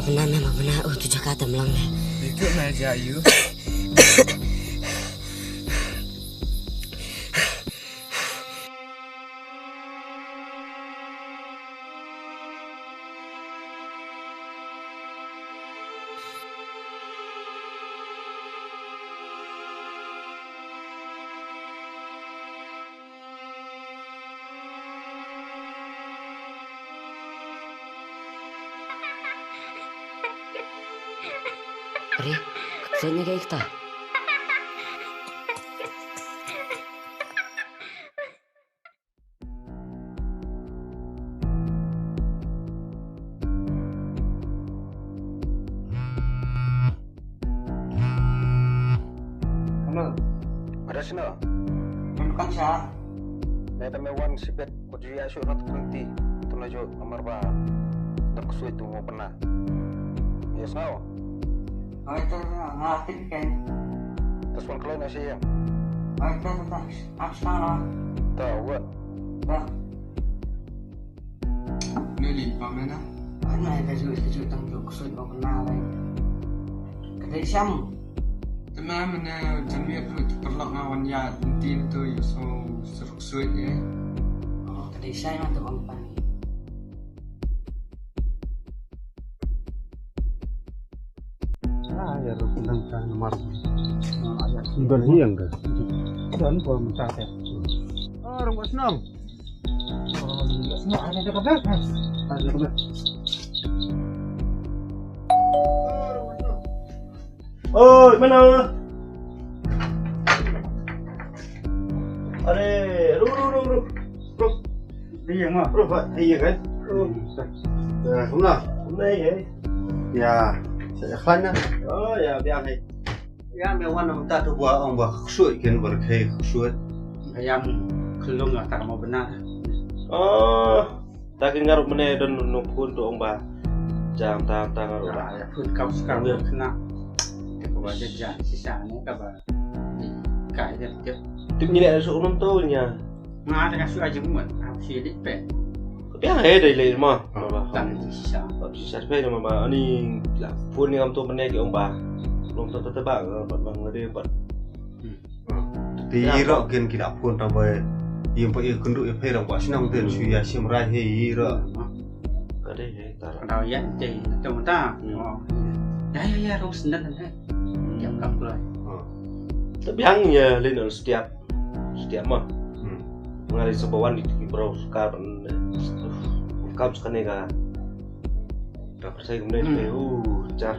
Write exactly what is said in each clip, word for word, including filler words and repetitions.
Bna me ma bna u tu jaka tam lang me. Itu na ja yu. Re, kutanya kayak kita. Hello. Ada sino? Kan kan sa. Nai tame wan sipet ko ju ya shu rat kunti. Tuna jo nomor ba. Dak sui tu mo pernah. Yes now. Oi, ta, ta, ta, nga tin ken. Tas wan kloi na siyang. Oi, ta, ta, ta. Ak sala. Ta wan. Ta. Lili pa mena. Ana ka ju ju tang ju ksut ba kena lai. Ka dei siam. Tama mena jam ya tu perlok nga wan ya tin tu yu so seruk suit ya. Oh, ka dei siam tu bang pan. Ah, ya, ruh, nang ka nomor. Ah, ya. Don hi yang ka. Don ko menta ka. Oh, rong bos nong. Oh, ya, ya, ya, ya. Ah, ya, ya. Oi, mana? Are, ru, ru, ru, ru. Ru. Iya, ma. Ru, Pak. Iya, kan? Ru. Ya, kumno? Kumno, iya. Ya, sa ïa khlaiñ na. Oh, ya, biang, hai. Ya, me wan mynta tu ba ong ba ksuid kan, ba rkhie ksuid. Ka ïam khlung la tak mo bna. Oh. Ta ki ngaruk mene don no phun tu ong ba. Jam ta ta ngaruk. Ya, ya, phun kau sekarang dia kena. Te ko ba jajan sisa ne ka ba. Ni kai dia dia. Tu ni le su nom tu nya. Nga ta ka su aja muat. Ap si dik pe. Ko pia he dei le ma. Ba ba. Tang sisa. Ba sisa pe ma ba ani la phun ni am tu mene ki ong ba. Nom tu tu ba ba ba ngade ba. Hmm. Te ïa ro ken ki da phone tang ba ïa pa ïa kynduh ïa pher ba shnong ten shu ïa shim rai he ïa ro. Ka dei he ta. Ka dau ïa te tu ta. Hmm. Oh. Ya ya ya ro sendal he. Jam kam kloi. Hmm. Te biang ïa le no setiap setiap ma. Hmm. Ngali sebawan di ki bro ka ban. Kam sekane ka. Ka pyrthei kumne te u jar.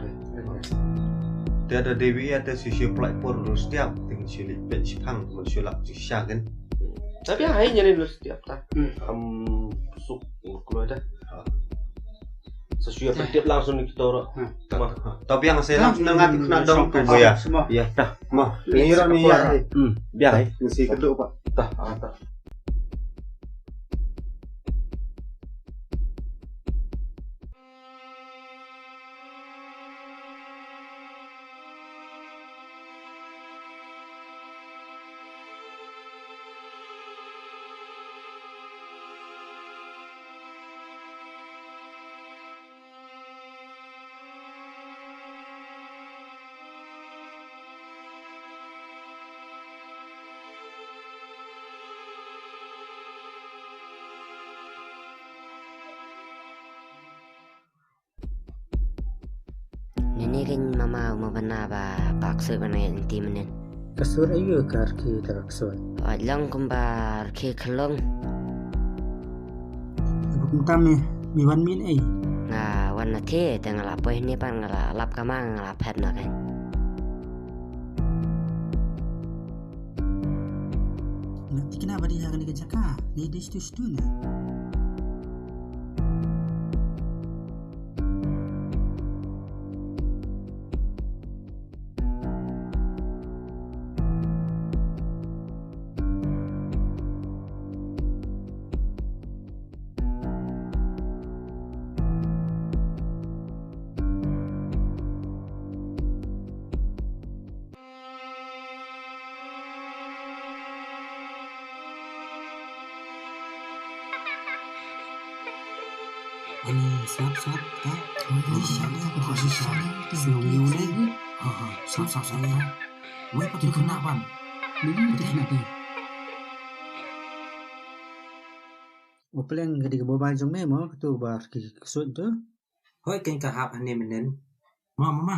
Te da dewi ya te shisha plai por lu setiap ting shu li pet shipang mun shu lak shisha kan. Tapi hai nyane lu setiap ta. Am suk kloi ta. Sa shu ya pet tiap langsung ni kita ro. Tapi yang saya langsung ngat kena dong tu ya. Ya. Mah, ni ro ni ya. Hmm, biar hai. Mesti kedok pak. Tah, ah, tah. Nini kin mama uma bana ba pak soi bana ya inti menen. Ka sur ayu ka rki ta ka sur. Wa long kumba rki khlong. Ibu kumta mi mi wan min ai. Nga wan na the te nga la poi ni pan nga la lap kama nga la phet na kan. Nga tikna ba di ha kani ka jaka ni di stu stu na. Ani sap sap ta. Oi, sap ta, sap ta. Sap ta. Sap ta. Sap ta. Wei pa tu kena ban. Ni tu kena tu. Wa pleng ka dei ka mobile jong me mo, ka tu bar ki ksut tu. Hoi, ken ka hap hane menen. Ma, ma, ma.